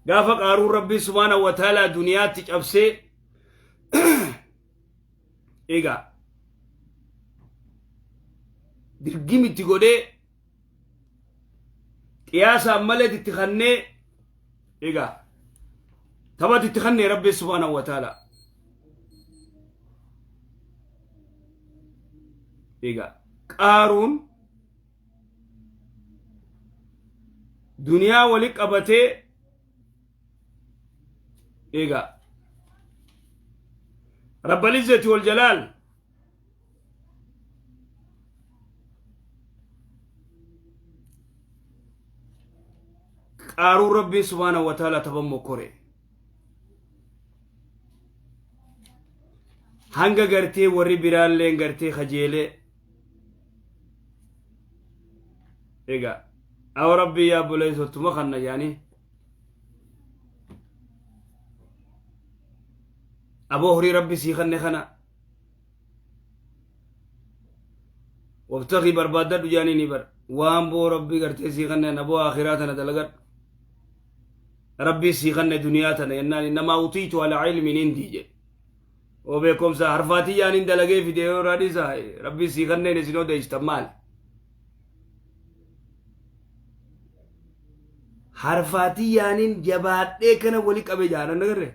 Gaafa qaaruun Rabbii subhaanahu wa ta'aalaa duniyaatti cabsee, egaa dirgim itti godhee, qiyaasaan malee itti kannee, egaa taphati itti kannee Rabbii subhaanahu wa ta'aalaa. Egaa qaaruun duniyaa wali qabatee, egaa rabbal izzati wal jalaal qaaruun Rabbiin subhaanahu wa ta'ala taphan mokkore hanga gartee warri biraalleen gartee kajeelee. Egaa awa Rabbii yaa obboleessottuma kanna jaanii aboo horii Rabbi sii kanne kana wabtaqii barbaaddadhu jaanii ni bar waan boo Rabbi gartee sii kanneen aboo akhiraa tana dalagadhu, Rabbii sii kanne duniyaa tana jennaan, innamaa utiitu ala ilmin indii jedhe. Oo beekumsa harfaatii yaaniin dalagee fide yoo irraa dhiisa, Rabbii sii kanneen isin odeessitan maali? Harfaatii yaaniin jabaadhee kana wali qabe jaalan agarre.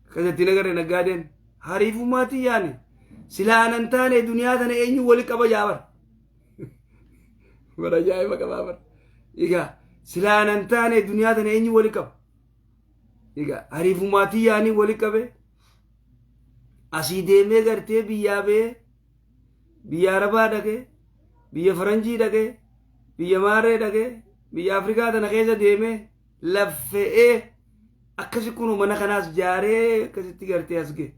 Akkasitti nagarre naggaadeen hariifummaatii yaani silaa anan taane duniyaa tana eenyu wali qaba jaabar. Bara ajaa'iba qabaa bara. Egaa silaa anan taane duniyaa tana eenyu wali qaba? Egaa hariifummaatii yaanii wali qabe asii deemee gartee biyyaa ba'ee biyya Arabaa dhaqee, biyya Faranjii dhaqee, biyya Maarree dhaqee, biyya Afrikaa tana keessa deemee laffe'ee akkasi kun mana kanaas jaaree akkasitti gartee as ga'e.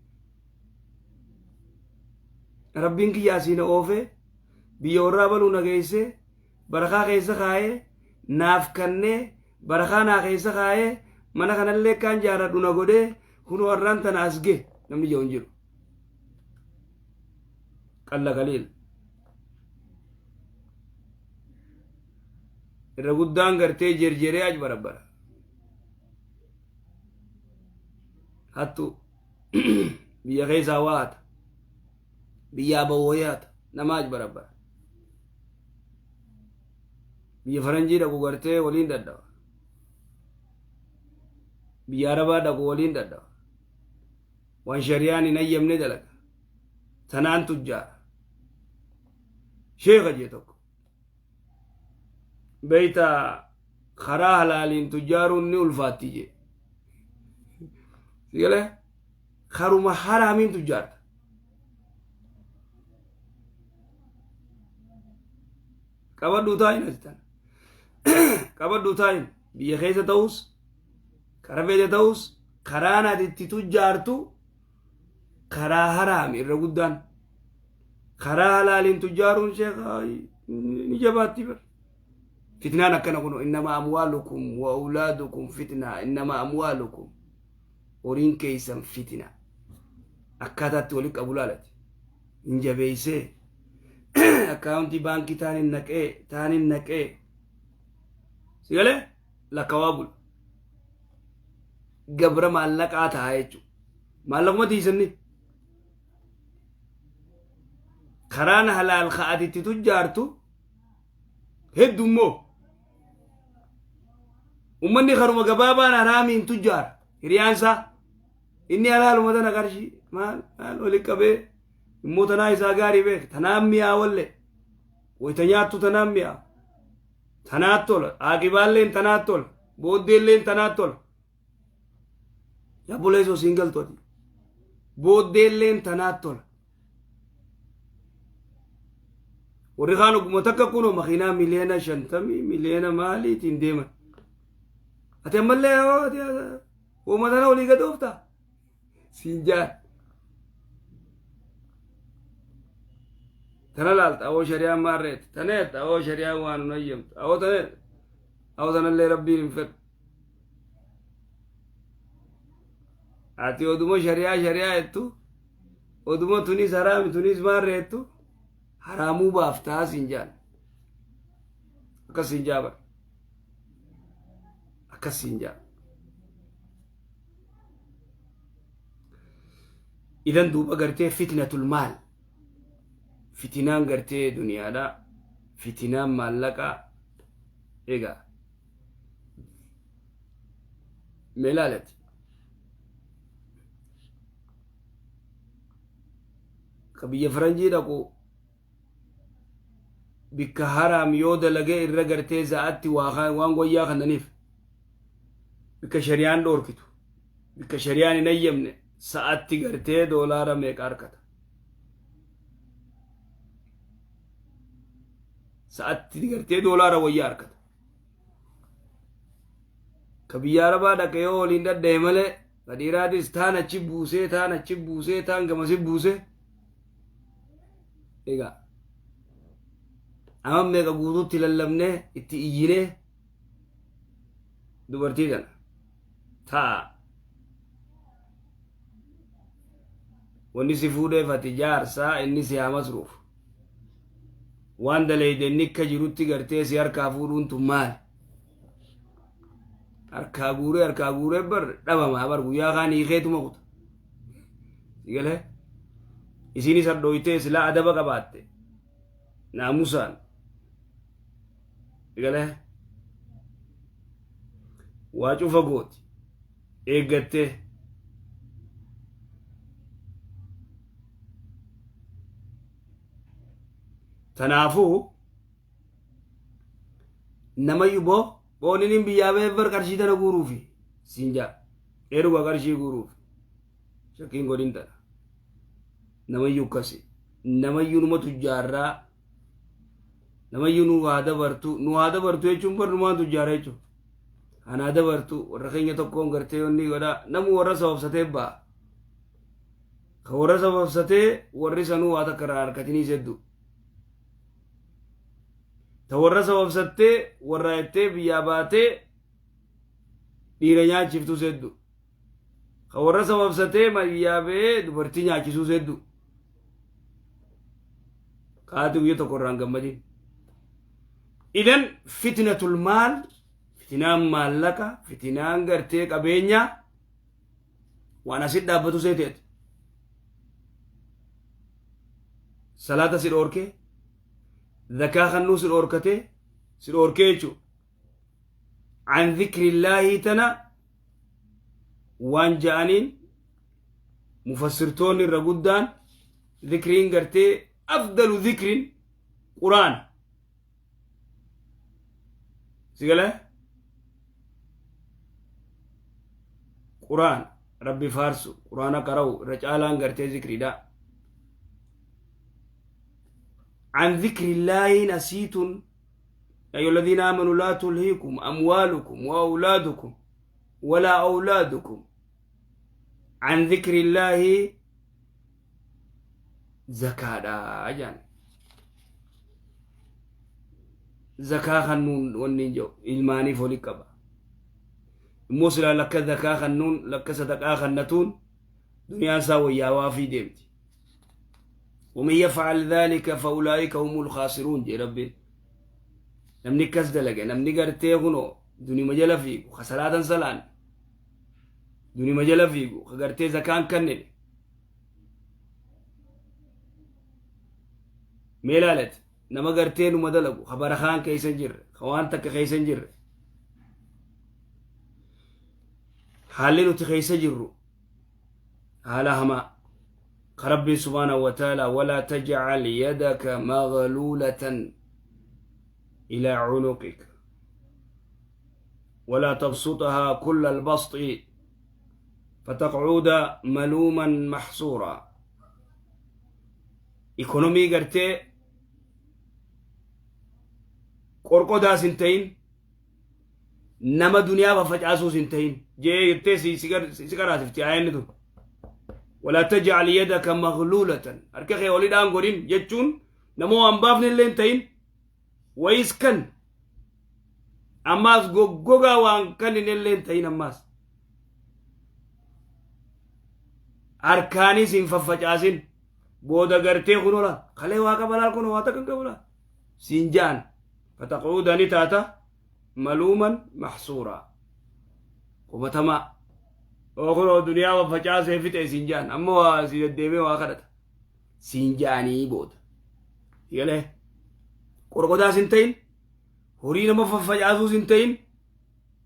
Rabbiin kiyya asii na oofee biyya warraa baluu na geessee barakaa keessa kaayee naaf kannee barakaa naa keessa kaayee mana kanallee kaan jaaradhu na godhee kunoo har'aan tana as ga'e namni jedhu hin jiru. Qalla qaliil. Irra guddaan gartee jerjeree aj barabbara. Hattu biyya keessaa waa hata. Biyyaa bawwayee hata. Nama aj barabbara. Biyya faranjii dhaqu gartee waliin dadhaba. Biyya Arabaa dhaqu waliin dadhaba. Waan shari'aan hin hayyamne dalaga. Tanaan tujjaara. Sheeka jee tokko. Beeyta, karaa halaaliin tujjaaruun ni ulfaatti jee. Sigalee karuma haraamiin tujjaarta. Qabadhuu taa'in ati tana. Qabadhuu taa'in biyya keessa ta'us kara feete ta'us karaan ati itti tujjaartu karaa haraami irra guddaan. Karaa halaaliin tujjaaruun sheeka ni jabaatti bar. Fitnaan akkana kun innama amwaalukum wa awlaadukum fitnaa, innama amwaalukum, horiin keessan fitina. Akkaataatti wali qabu laalati. Hin jabeessee akkaawuntii baankii taanin naqee taanin naqee si galee lakkawaa bula. Gabra maallaqaa ta'a jechuudha. Maallaquma tiisanni. Karaan halaal ka ati itti tujjaartu heddummoo ummanni karuma gabaabaan haraamiin tujjaara. Hiriyaan isaa inni halaaluma tana qarshii maal maal wali qabee immoo tanaa isaa gaarii beek, tanaan mi'aawalle, wayita nyaattu tanaan mi'aa, tanaat tola, aaqibaalleen tanaat tola, booddeelleen tanaat tola. Obboleessoo siin galtu ati. Booddeelleen tanaat tola. Warri kaan oguma takka kunoo makiinaa 50 miliyoona maaliitiin deeman. Ati ammallee hooma tana olii gad ooftaa? Siin jaan. Tana laalta awoo shari'aan maarreetti. Tana jetta awoo shari'aan waan hin hayyamtu. Awoo tana jetta. Awoo tanallee Rabbiin hin fedhu. Ati oduma shari'aa shari'aa jettu, oduma tunis haraami tunis maarree jettu. Haraamuu baaftaa siin jaan. Akkas siin jaa bar. Akkas siin jaa. Idan duuba gartee fitnatul maal. Fitinaan gartee duniyaadha. Fitinaan maallaqaa. Egaa. Mee ilaalati. Ka biyya faranjii dhaqu bikka haraam yoo dalagee irra gartee za'atti waan wayyaa kannaniif bikka shari'aan dhoorkitu bikka shari'aan hin ayyamne sa'atti gartee doolaara meeqa harkata sa'atti gartee doolaara wayyaa harkata. Ka biyya arabaa dhaqe yoo waliin dhadha'e malee ka dhiiraatis taan achi buusee taan achi buusee taan gamasi buusee. Egaa amma meeqa guutuutti lallabnee itti iyyinee dubartii tana ta'a. Wanni si fuudheef ati jaarsaa inni si haa masruuf. Waan daleeyde inni akka jirutti gartee si harkaa fuudhuun tun maali? Harkaa guuree harkaa guuree bar dhabamaa bar guyyaa kaan hiikeetuma kuta. Si galee? Isiinis hadhooytee silaa adaba qabaatte. Naamusaan. Si galee? Waa cufa gooti. Eeggattee. Tanaafuu namayyuu boo booniniin biyyaa ba'eef bar qarshii tana guuruufi siin jaa eeruga qarshii guuruufi shakkiin godhin tana namayyuu akkasi namayyuu numa tujjaarraa namayyuu nu haa dabartu nu haa dabartu jechuun bar numaan tujjaara jechuun anaa dabartu warra keenya tokkoon gartee onni godhaa namu warra sababsatee ba'a. Ka warra sababsatee warri sanuu waa takka irraa harkatiniis hedduu. Ta warra sababsattee warra jettee biyyaa baatee dhiira nyaachiftus hedduu. Ka warra sababsatee biyyaa ba'ee dubartii nyaachisuus hedduu. Kaati guyya tokko irraa hin gammadin. Idan fitnatul maal, fitinaan maallaqa, fitinaan gartee qabeenyaa waan asit dhaabbatu seeteeti. Salaata si dhoorkee, zakaa kannuu si dhoorkatee, si dhoorkee jechuudha. An zikrillaahi tana waan ja'aniin mufassirtoonni irra guddaan zikriin gartee afdalu zikrin quraana. Si galee? Quraan rabbi faarsu quraana qara'u irra caalaan gartee zikriidha. An zikrillaahi nasiitun يا أيها الذين آمنوا لا تلهيكم أموالكم وأولادكم ولا أولادكم عن ذكر الله zakaadha jaan zakaa kannuun wanni hin jiru ilmaaniif wali qaba immoo silaa lakka zakaa kannuun lakka sadaqaa kannatuun duniyaan isaa wayyaawaa fi deemti ومن يفعل ذلك فأولئك هم الخاسرون جee rabbiin namni akkas dalage namni gartee kunoo dunima jala fiigu ka salaatan salaan dunima jala fiigu ka gartee zakaan kannine Mee laalati nama gartee numa dalagu ka barakaan keessa hin jirre ka waan takka keessa hin jirre haalli nuti keessa jirru haala hamaa ka rabbiin subhaanahu wa ta'ala walaa tajcal yadaka maghluulatan ilaa cunuqika walaa tabsutahaa kulla albasxi fataqcuuda maluuman maxsuuraa ikonomii gartee qorqodaas hin ta'in nama duniyaa faffacaasuus hin ta'in jee jettee si qaraasifti aayanni tun walaa tajcal yadaka maghluulatan harka kee olidhaan godhin jechuun nama waan baafne illee hin ta'in wayis kan ammaas goggogaa waan kan hin illee hin ta'in ammaas harkaanis hin faffacaasin. Booda gartee kunoo laal kalee waa qaba laal kunoo waa takka hin qabu laal siin ja'an. Fataquuda ni taata maluuman mahsuuraa. Qubatamaa. Oo kunoo duniyaa faffacaasee fixe siin ja'an amma waa si deddeemee waa kadhata. Siin ja'anii booda. Galee qorqodaas hin ta'in, horii nama faffacaasuus hin ta'in,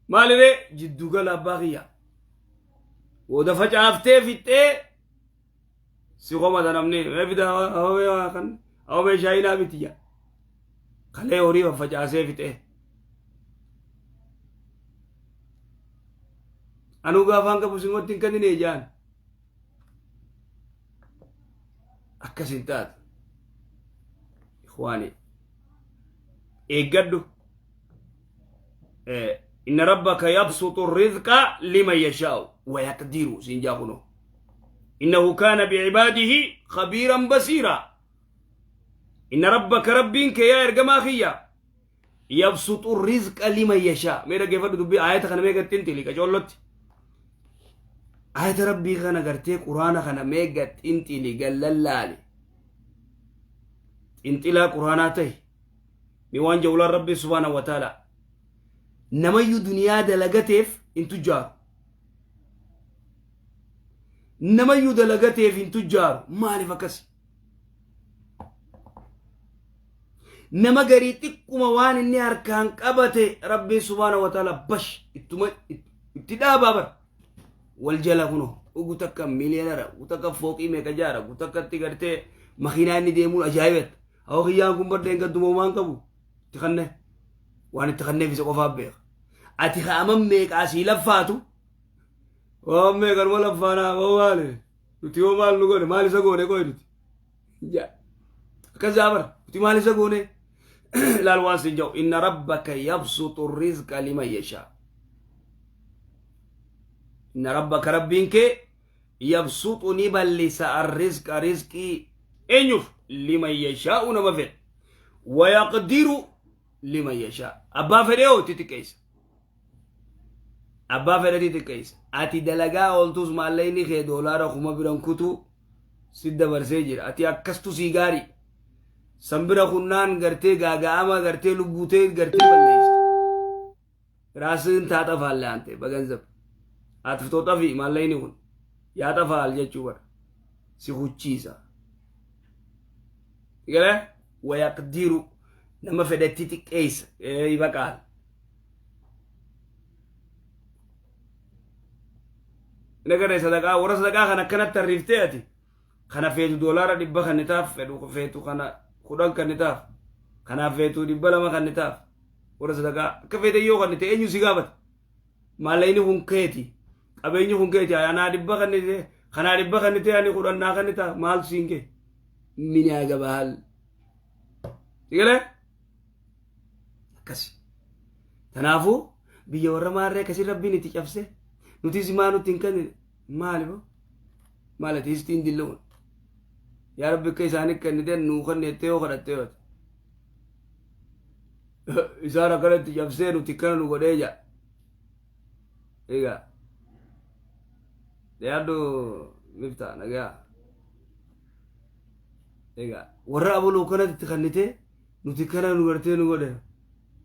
maaliree jiddu gala abbaa kiyya. Booda facaaftee fixxee si komata namni mee fida hawee waa kan hawee shaayii naa biti jaa. Kalee horii faffacaasee fixee. Anuu gaafaan qabu sin watti hin kennine jaan. Akkas hin taatu. Ikhwaani eeggadhu. Inna rabbaka yabsutu rizqa liman yashaa'u wa yaqdiru siin jaa kunoo. Innahu kaana bi'ibaadihi khabiiran basiira. Inna rabbaka rabbiin kee yaa ergamaa kiyya yabsutu rizqa liman yashaa. Mee dhaggeeffadhu dubbii aayata kana mee gaxxinxili qacoollotti. Aayata rabbii kana gartee quraana kana mee gaxxinxili gallallaali. Xinxilaa quraanaa tahi. Mi waan jawlaan rabbii subhaana wa ta'ala. Namayyuu duniyaa dalagateef hin tujjaaru. Namayyuu dalagateef hin tujjaaru. Maaliif akkasi? Nama garii xiqquma waan inni harkaan qabate rabbiin subhaana wa ta'ala bash ittuma itti dhaabaa bara. Wal jala kunoo ugu takka miliyoonara, ugu takka fooqii meeqa jaara, ugu takkatti gartee makiinaa inni deemuun ajaa'ibatti. Hawwa kiyyaan kun bardeen gadduma waan qabu itti kanne waan itti kanneef isa qofaaf beeka. Ati ka'aman meeqaa sii laffaatu waan meeqanuma laffaanaa hoo maali nuti hoo maal nu goone maal isa goone qoy nuti. Akkas jaa bara nuti maal isa goone laal waan siin jedhu inna rabbaka yabsutu rizqa liman yashaa. Inna rabbaka rabbiin kee yabsuxu ni ballisa arrizqa rizqii eenyuuf liman yashaa'u nama fedhe wayaqdiru liman yashaa abbaa fedhee hoo itti xiqqeessa abbaa fedhati xiqqeessa ati dalagaa ooltus maallaqni kee doolaara kuma biran kutuu si dabarsee jira ati akkastu sii gaarii san bira kunnaan gartee gaaga'ama gartee lubbuutee gartee balleessita ራስህን ታጠፋለህ አንተ በገንዘብ አጥፍቶ ጠፊ maallaqni kun ያጠፋል jechuu bara si huchiisa galee wayaqdiru nama fedhetti xiqqeessa ibaqaal nagarree sadaqaa warra sadaqaa kan akkanatti tarriiftee ati kana feetu doolaara 100 kannitaaf fedhu feetu kana 10 kannitaaf kanaaf feetu 200 kannitaaf warra sadaqaa akka feete yoo kannite eenyu si gaafata maallaqni kun keeti qabeenyi kun keeti anaa 100 kannite kanaa 100 kannite ani 10 naa kannita maaltu siin kee min yaagabaal sigalee akkasi tanaafuu biyya warra maarree akkasii rabbiin itti cabse nutis maa nutti hin kennine maali boo maal ati histiin dilla'uun yaa rabbi akka isaanii kennite nuu kennettee yoo kadhattee yoo isaan akkanatti cabsee nuti kana nu godhee jaa egaa yaaddu mifta nagaa egaa warra abaluu kanatti itti kennite nuti kana nu gartee nu godhe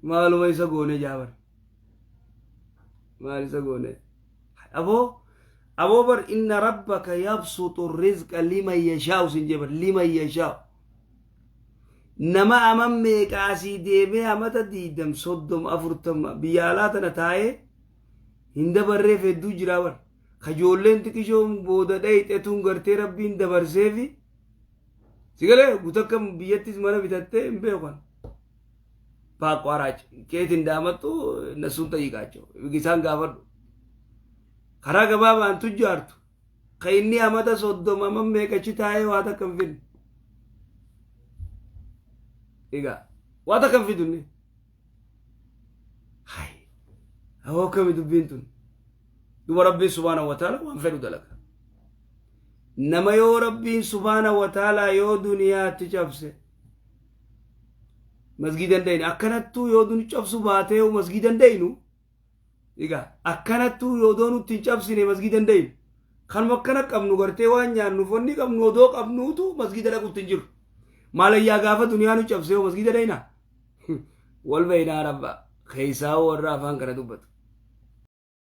maaluma isa goone jaabar maal isa goone aboo aboo bar inna rabbaka yabsutu rizqa liman yashaa'u sin jee bar liman yashaa'u nama aman meeqa asii deemee amata 20 30 40 biyya alaa tana taa'ee hin dabarreef hedduu jiraa bar kajoolleen xiqishoon booda dhayxe tun gartee rabbiin dabarseefi si galee gutakka biyyattis mana bitattee hin beekan በአቋራጭ ከየት እንዳመጡ እነሱን ጠይቃቸው isaan gaafadhu karaa gabaabaan tujjaartu ka inni amata 30 ama meeqachi taa'ee waa takka hin fidne egaa waa takka hin fidu inni hay hawoo akkami dubbiin tun duba rabbiin subhaanahu wa ta'ala waan fedhu dalaga nama yoo rabbiin subhaanahu wa ta'ala yoo duniyaatti cabse masgiida hin dhayne akkanattuu yoo duni cabsu baatee masgiida hin dhaynu egaa akkanattuu yoo doo nutti hin cabsine masgiida hin dhaynu Kanuma akkana qabnu gartee waan nyaannuuf wanni qabnu odoo qabnuutu masgiida dhaquutti hin jiru. Maalayyaa gaafa duniyaa nu cabsee masgiida dhayna. Wal beeynaa rabba keessaa warra afaan kana dubbatu.